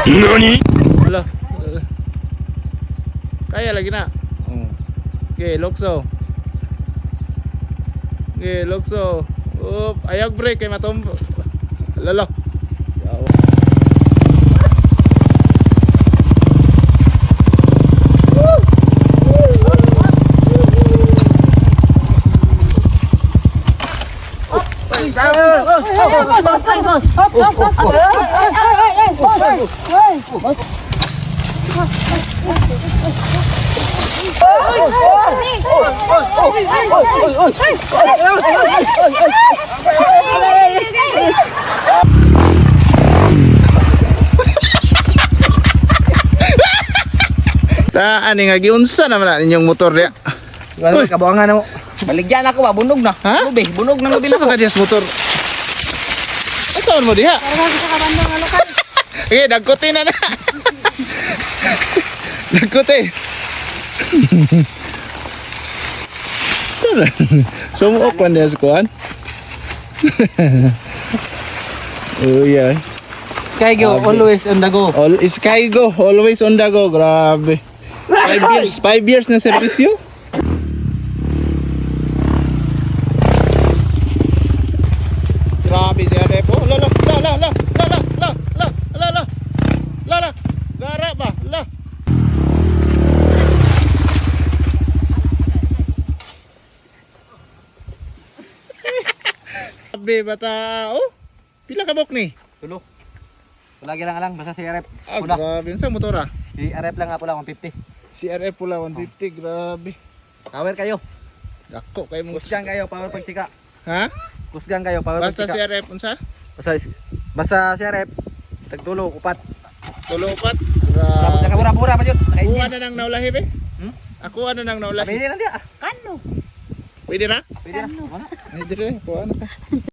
Nani? Wala. Kaya lagi na. Oh. Okay, lokso. Okay, lokso. Oop, ayag break kay matumbo. Lalo. Ta ani nga giunsa naman na ninyong motor diya? Wala kabuangan na mo. Baligyan ako ba bunog na. Ha? Lubi, bunog na lubi Unsa na. ba ka diya sa motor? Asa man mo diha? Okay, dagkote na na. Dagkote. Sumuok man diha sa kuan. Oh yeah. Skygo, always on the go. All Skygo, always on the go. Grabe. 5 years, 5 years na serbisyo. Grabe siya repo. La la la la la la la la la la la la la. Gara ba? La. Grabe bata. Oh. Pila ka bok ni? Tulo. Wala lang lang basta si RF. Ah, Pula. grabe. Sa motor ah. Si RF lang nga pula 150. CRF pula 150, grabe. Power kayo. Dako kay mong Kusgan kayo, power pagchika. Ha? Kusgan kayo, power Basta pagchika. CRF unsa? Basta basta si RF. Tagtulo, upat. Tulo upat. Grabe. Grabe. Nakabura-bura pa yun. Kuha na nang naulahi be. Hmm? Ako ano nang naulahi. Pwede na diya. Pwede ra? Pwede na. Wala. Ay dire, kuha na ka.